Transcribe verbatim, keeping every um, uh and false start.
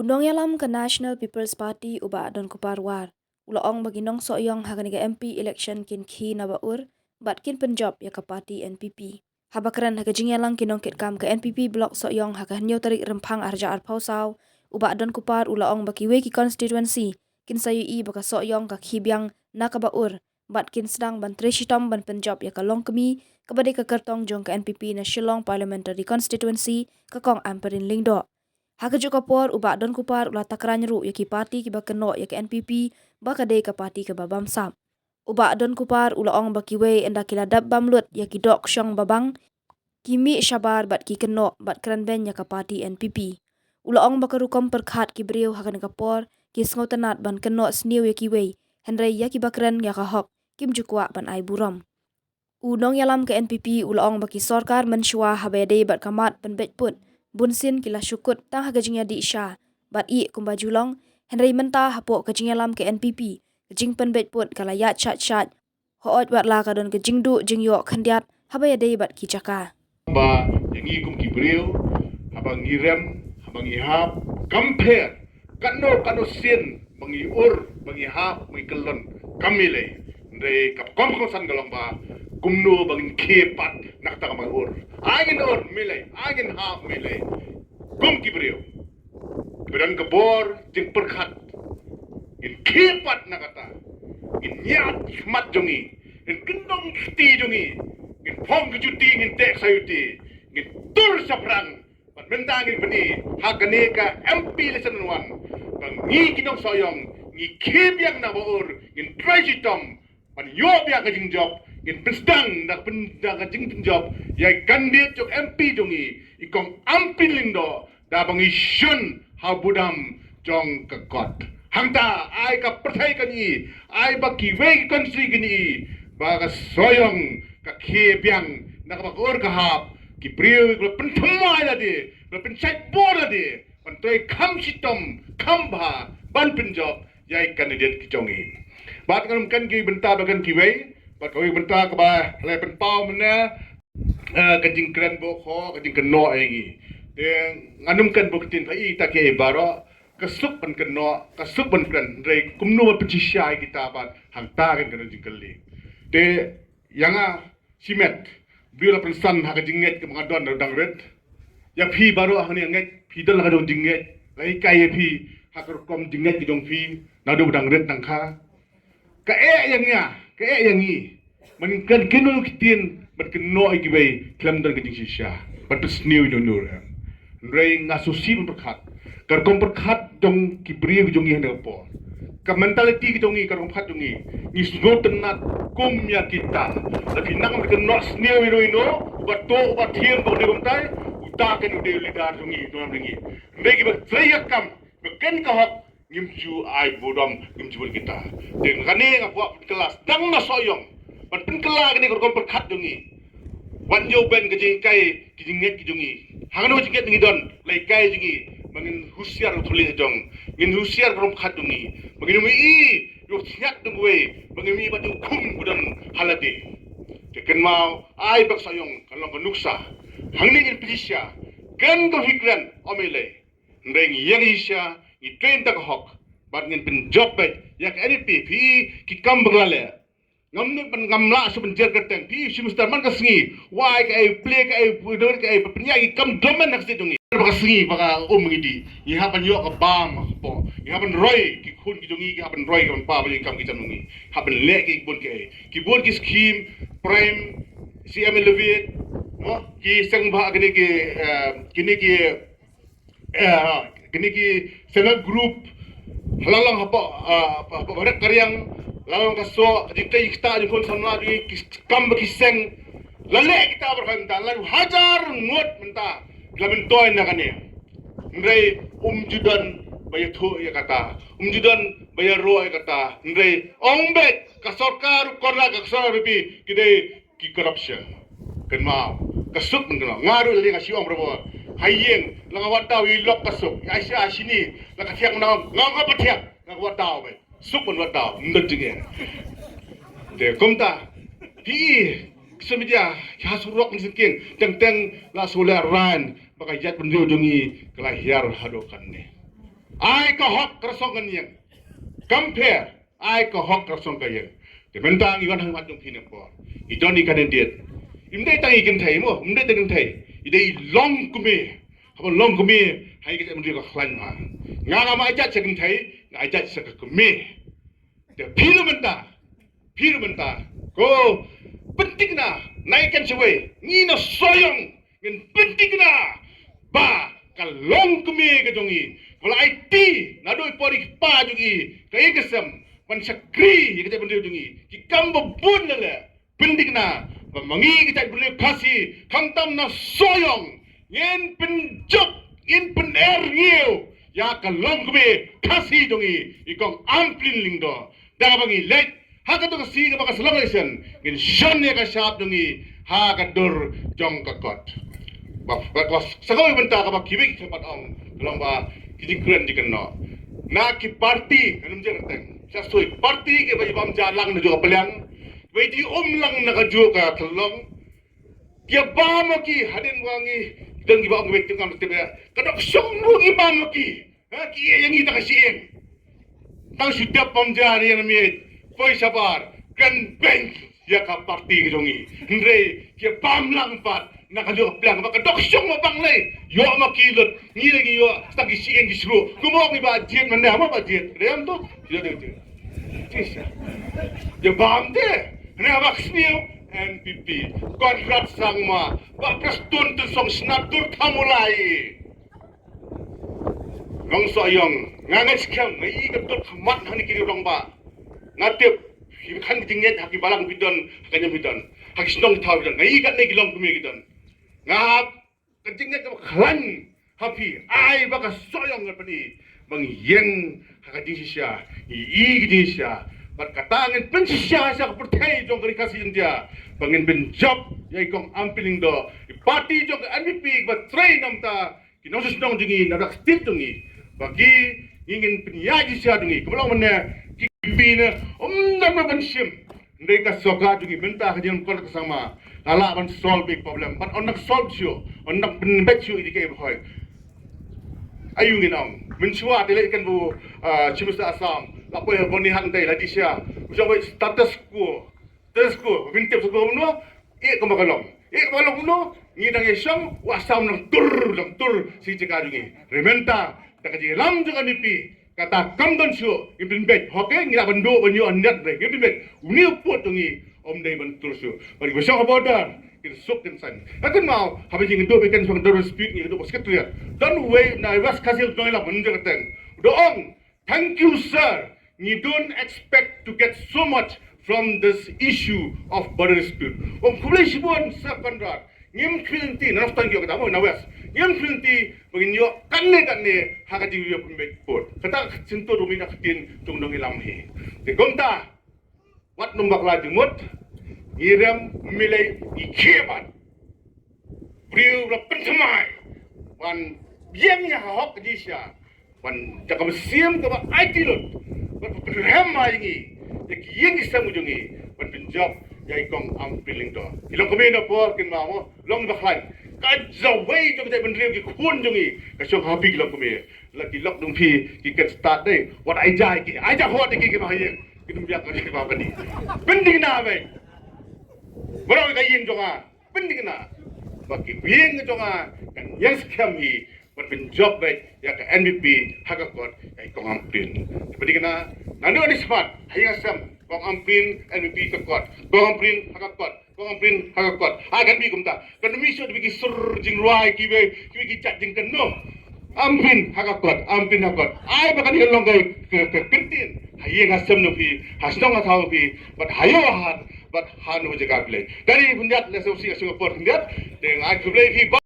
U nongïalam ka National People's Party u Bah Donkupar War u la ong ba ki nongsohïong ha kane ka M P election kin khie na ba ur bad kin pynjop ïa ka party N P P. Haba kren ha ka jingïalang ki nongkitkam ka N P P Block Sohïong ha ka hynñiew tarik Rymphang arhajar arphew saw, u Bah Donkupar u la ong ba kiwei ki constituency kin sa ïohi ba ka Sohïong ka khie biang na kaba ur bad kin sdang ban trei shitom ban pynjop ïa ka longkmie kaba dei ka kyrtong jong ka N P P na Shillong Parliamentary Constituency, ka Kong Ampareen Lyngdoh. Ha kajuh ka por u Bah Donkupar u la takran ruh ïa ki party kiba kynnoh ïa ka N P P ba ka dei ka party kaba bamsap. U Bah Donkupar u la ong ba kiwei ynda ki la dap bam lut ïa ki doh kshong babang, ki mih shabar bad ki kynnoh bad kren beiñ ïa ka party N P P. U la ong ba ka rukom pyrkhat ki briew ha kane ka por ki sngewtynnat ban kynnoh sniew ïa kiwei, hynrei ïa kiba kren ïa ka hok kim ju kwah ban ai burom. U nongïalam ka N P P u la ong ba ki sorkar mynshuwa haba ïadei bad ka mat pynbeit pud, bunsien ki la shu kut tang ha ka jingïadih sha bad ïeh kumba ju long, hynrei mynta hapoh ka jingïalam ka N P P, ka jingpynbeit pud ka la ïaid shait shait. Hooid, wat la ka don ka jingduh jingïoh khyndiat haba ïadei bad ki jaka. Ba ïa ngi kum ki briew, haba ngi rem, haba ngi hap, kam pher katno katno sien ba ngi ur, ba ngi hap, ba ngi kyllon, kam milei. Hynrei ka kam kongsan ka long ba kumno ba ngin khie pat na kata kaba ngi ur. Ai ngin ur milei, ai ngin hap milei kum ki briew. Ba don ka bor jingpyrkhat, ngin khie pat na kata. Ngin ñiad khmat jong ngi, ngin kyndong kti jong ngi, ngin phong ka juti, ngin teh sajuti, ngin tur shaphrang. Bad mynta ngin pyni ha kane ka M P election wan ba ngi ki nongsohïong ngi khie biang na ba ur, ngin trei shitom ban ïoh biang ka jingjop, ngin pynsdang da ka pyn-, da ka jingpynjop ïa i candidate jong M P jong ngi, i Kong Ampareen Lyngdoh, da ba ngi shun ha budam jong ka kot. Hangta ai ka pyrthei kan i, ai ba kiwei ki country kan i ba ka Sohïong ka khie biang na kaba ka ur ka hap, ki briew ki la pynthymmai lade, ki la pynshait bor lade ban trei kham shitom kham bha ban pynjop ïa i candidate ki jong i. Bad ngan ym kren ki bynta ba kren kiwei, bad kawei bynta kaba la pynpaw mynne, eh, ka jingkren bok ho, ka jingkynnoh ïa ngi. Te ngan ym kren bok ktien pha i ta ki baroh, ka suk ban kynnoh, ka suk ban kren, hynrei kumno ban pynshisha ïa kita bad hangta kan kren jingkylli. Te ïa nga shimet, briew la pynsan ha ka jingngeit kaba nga don naduh dang rit. Ïa phi baroh hangne ngeit, phi don la ka dong jingngeit, la hikai ïa phi ha ka rukom jingngeit ka jong phi naduh dang rit dang kha. Ka eh ïa nga, ka eh ïa ngi ban kren kino ktien ban kynnoh ïa kiwei khlem don ka jingshisha ban pynsniew ïa uno uno ruh. Hynrei nga sngewsih ban pyrkhat ka rukom pyrkhat jong ki briew jong ngi ha kane ka por. Ka mentality ka jong ngi, ka rukom pyrkhat jong ngi, ngi sngewtynnat kum ïa kita. Lada phi nang ban kynnoh sniew ïa uno uno, uba tuh, uba thiang, uba dei kumtai, uta kan u dei u leader jong ngi, jong ngi. Hynrei kiba trei ïa ka kam, ba kren ka hok, ngim ju ai burom, ngim ju bun kita. Te kane nga kwah pynkylla sdang na Sohïong ban pynkylla kane ka rukom pyrkhat jong ngi. Wat ñiew ban ka jinghikai ki jingngeit ki jong ngi. Hangno jingngeit ngi don, la hikai jong ngi ba ngin husiar u thylliej jong, ngin husiar ka rukom pyrkhat jong ngi, ba ngin ym i ïa u shñiat jong uwei, ba ngin ym i bad u khum ba don ha lade. Te kynmaw, ai ba ka Sohïong ka long ka nuksa. Hangne ngin pynshisha, kren ko hi kren, ym i lei. Hynrei ngi ïeng shisha, ngi trei tang ka hok bad ngin pynjop beit ïa ka N P P, phi ki kam ba nga la leh. Ngam nud ban, ngam lah shuh ban jer kyrteng, phi shu musta man ka sngi, wai kaei, plie kaei, plie kaei, pynïaid ki kam dom man ka state jong ngi. Ba ka sngi ba ka um ngi dih, ngi hap ban ïoh ka bam hapoh, ngi hap ban roi, ki khun ki jong ngi ki hap ban roi, ki ban paw ba ki kam ki jam jong ngi, hap ban leh ki bun kaei, ki bun ki scheme, Prime, C M Elevate, mo, ki seng ba kine ki, eh, kine ki eh, kine ki self help group, la long hapoh, eh, hapoh, hapoh barit ka riang, la long ka soh, ka jingtei jingktah jong ki khun samla jong ngi, ki kam ba ki seng, la leh kita baroh mynta, la hajar ngut mynta la myntoi na kane. Hynrei um ju don ba ïathuh ïa kata, um ju don ba ïaroh ïa kata. Hynrei ong beit ka sorkar u Conrad, ka sorkar N P P, ki dei ki corruption. Kynmaw, ka suk ban kynmaw. Nga ruh lei nga shu ong bro. Ha ïing, la nga wad daw i lok ka suk. Ai sha shini, la ka thiang na nga, nga pat thiang, nga wad daw beit. Suk ban wad daw, ym don jingeh. Te kumta, phi, social media, ha surok ni singking, teng teng la shu leh rain, ba ka jaitbynriew jong ngi ka la hiar haduh katne. Ai ka hok ka song ka ïing. Kam pher, ai ka hok ka song ka ïing. Te mynta ngi wan ha khmat jong phi ne por. Ngi don i candidate. Im dei tang i kynthei mo, im dei tang kynthei. I dei i longkmie. Haba longkmie, ha i ka jaitbynriew ka khlaiñ ma. Nga ngam ai jait sha kynthei, nga ai jait sha ka kmie. Te phi ruh mynta, phi ruh mynta, ko pynthikna, na i kynthei wei, ngi na Sohiong, ngin pynthikna ba ka longkmie ka jong i, ka la aiti naduh i por i kpa jong i, ka ïing ka sem, ban shakri ïa ka jaitbynriew jong i, ki kam ba bun la leh. Pynthikna ba ma ngi ka jaitbynriew Khasi, khamtam na Sohiong, ngin pynjop, ngin pynerngiew ïa ka longkmie Khasi jong i, i Kong Ampareen Lyngdoh. Da kaba ngi leit ha kato ka sngi kaba ka sngi election, ngin shon ïa ka shap jong i ha ka dur jong ka kot. Ba, ba, ba, sa kawei bynta kaba kiwei ki kyrpad ong, ka long ba ki jingkren jingkynnoh na ki party, ngam ïa kyrteng, sa soi party kiba i bam ja lang na jong ka pliang, ba i die um lang na ka jong ka thlong. Ki bam ma ki, hadien ba ngi don kiba ong kiba tip ngam tip ïa. Ka dok shong ruh ki bam ma ki. Ha, ki ïa ngi tang ka shyieng. Tang shu dep bam ja ïa ngi miet. Poi shabar. Kan beng ïa ka party ka jong ngi. Hynrei ki bam lang pat na ka jong ka pliang ba ka dok shong ma bang lei. Ïoh ma ki lut. Ngi lei ngi ïoh, tang ki shyieng ki shru. Kumno ngi ba jied mynne, ma ba jied. Rem tu. Ïa dei jied. Tis. Ïa bam te. Hynrei ba ka sniew N P P. Conrad Sangma. Ba Prestone Tynsong Sniper Thamulai. Nong Sohiong. Nga ngeit skhem, nga i ka dot khmat ha ni ki rangbah. Nga tip. Ki khan ki jingngeit ha ki balang phi don, ha ka niam phi don. Ha ki shnong thaw phi don. Nga i katne ki longkmie ki don. Nga hap ka jingngeit kaba khlaiñ ha phi, ai ba ka Sohiong ngan pyni ba ngi ïeng ha ka jingshisha, ngi i ka jingshisha. Bad kata ngin pynshisha sha ka pyrthei jong ka Ri Khasi Jaiñtia ba ngin pynjop ïa i Kong Ampareen Lyngdoh, i party jong ka N P P ba trei namar ki nongshong shnong jong ngi na dak state jong ngi. Ba ki ngi ngin pynïaid shisha jong ngi. Kumba long mynne ki MP ne ym don ban shim. Hynrei ka sorkar jong ngi mynta ka jingkor ka sama la lah ban solve big problem. But on nang solve shuh, on nang pynbeit shuh ïa ki ba hoi. Aïu ngin ong. Mynshuwa te leit kan bu, ah, Chief Minister Assam la poi ha Byrnihat te la di sha. U jong wei status quo. Status quo. Min tip sha quo mano? Eh, kumba ka long. Eh, kumba ka long mano? Ngi dang ïa shong, u Assam nang tur, nang tur shi jaka jong ngi. Hynrei mynta da ka jingïalam jong ka N P P. Kata kam don shuh, ngin pynbeit. Hok, eh, ngi lah ban duh ban ïoh hynñiewtrep, ngin pynbeit. Une u pud jong ngi ym dei ban tur shuh. Bad ngi ba shong ha border, kin suk kin saiñ. Ka kynmaw, haba ngi duh ba kin shong ha border dispute, ngi duh ba Secretariat. Don uwei na West Khasi Hills, don i lam, hynñiew kyrteng. U da ong, "Thank you, sir. We don't expect to get so much from this issue of border dispute." Ong, "Khublei shibun, Sir Conrad. Ngim khmih lynti, na North Tang ïoh kata mo, na West. Ngim khmih lynti ba ngin ïoh katne katne ha ka jingïoh pynbeit pud." Kata ka sngewthuh ruh mynta ka ktien jong u nongïalam hi. Te kumta, wat nym bakla jingmut, ngi rem, ym lei, ngi khie bad briew ba la pynthymmai ban ïeng ïa ka hok ka jingshisha. Ban da kaba siem kaba aiti lut. Ban pynrem ha ïa ngi, ïa ki ïing ki sem jong ngi. Ban pynjop ïa i Kong Ampareen Lyngdoh. Ki longkmie na por kin ma mo, long ba khlaiñ. Ka jawei jong ka jaitbynriew, ki khun jong ngi, ka shong ha phi ki longkmie. La ki lok jong phi ki kan stad dei. Wat ai ja ïa ki, ai ja hot ïa ki, ki ba ha ïing. Ki dum biang ka ki ba kani. Pynthikna beit. Baroh ka ïing jong nga. Pynthikna ba ki ïing jong nga kan ïeng skhem hi ban pynjop beit ïa ka N P P ha ka kot, ïa i Kong Ampareen. Pynthikna naduh kane shaphang ha ïing ha sem, Kong Ampareen, N P P ha ka kot, Kong Ampareen ha ka kot, Kong Ampareen ha ka kot. Ha kan mih kumta, kan mih shuh da ki sur jingrwai, kiwei kiwei ki jait jingkynnoh. Ampareen ha ka kot, Ampareen ha ka kot. Ai ba kane kan long ka, ka, ka kyntien ha ïing ha sem jong phi, ha shnong ha thaw phi, bad ha ïew ha hat, bad ha kano ka jaka phi leit. Kane khyndiat, lehse u sih ha Singapore khyndiat. Te nga ai khublei phi ba